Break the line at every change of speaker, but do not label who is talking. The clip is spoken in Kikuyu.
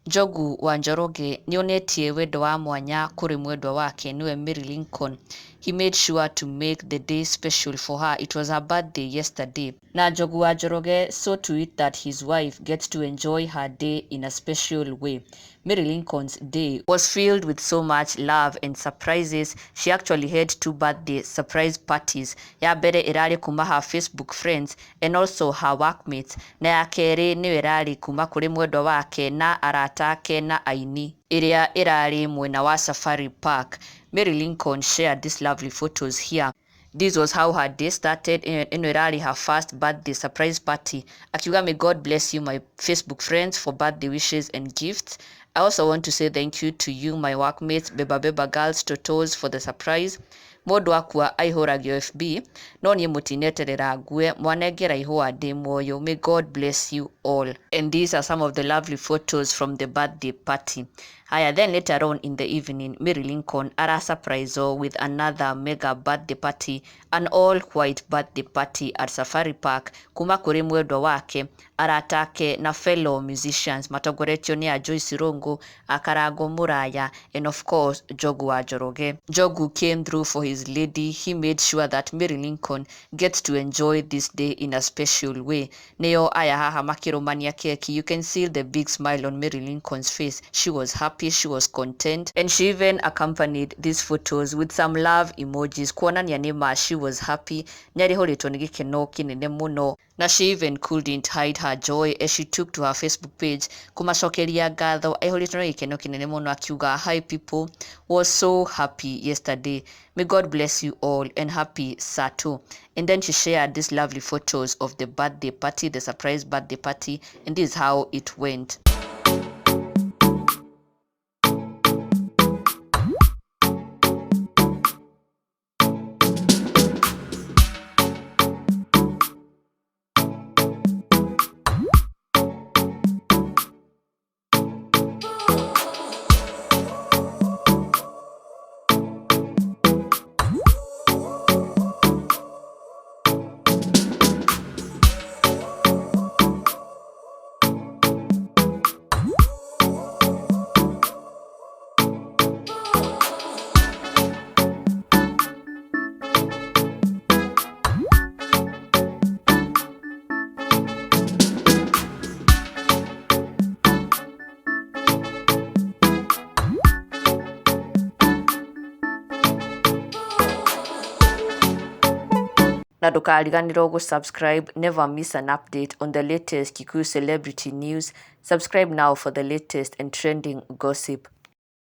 Njogu wa Njoroge nĩonetie wendo wa mwanya kũrĩ mwendwa wake nĩwe Mary Lincoln. He made sure to make the day special for her. It was her birthday yesterday. Na Njogu wa Njoroge saw to it that his wife gets to enjoy her day in a special way. Mary Lincoln's day was filled with so much love and surprises. She actually had two birthday surprise parties. Ya mbere ĩrarĩ kuma her Facebook friends and also her workmates, na ya kerĩ nĩyo ĩrarĩ kuma kũrĩ mwendwa wake na arata ake na aini ĩrĩa ĩrarĩ mwena wa Safari Park. Mary Lincoln shared these lovely photos here. This was how her day started. Ĩno ĩrarĩ her first birthday surprise party. Akiuga, "May God bless you, my Facebook friends, for birthday wishes and gifts. I also want to say thank you to you, my workmates, Beba Beba Girls, Totos, for the surprise. Mũndũ akua aihũragio FB, no niĩ mũtineterera ngue, mwanengera ihũa ndĩ muoyo. May God bless you all." And these are some of the lovely photos from the birthday party. Haya, then later on in the evening, Mary Lincoln ara surprise with another mega birthday party, an all white birthday party at Safari Park, kuma kũrĩ mwendwa wake, arata ake na fellow musicians matongoretio nĩ a Joyce Irungu, Akarango Muraya and of course Njogu wa Njoroge. Njogu came through for his lady. He made sure that Mary Lincoln gets to enjoy this day in a special way. Nĩo aya haha makĩrũmania keki. You can see the big smile on Mary Lincoln's face. She was happy, she was content, and she even accompanied these photos with some love emojis kuonania nĩma she was happy, nĩarĩhũrĩtwo nĩ gĩkeno kĩnene mũno. Na she even couldn't hide her joy as she took to her Facebook page kũmacokeria ngatho aihũrĩtwo nĩ gĩkeno kĩnene mũno, akiuga, "Hi people, was so happy yesterday. May God bless you all and happy Sato." And then she shared these lovely photos of the birthday party, the surprise birthday party, and this is how it went. Na ndũkariganĩrwo gũ-subscribe. Never miss an update on the latest Kikuyu celebrity news. Subscribe now for the latest and trending gossip.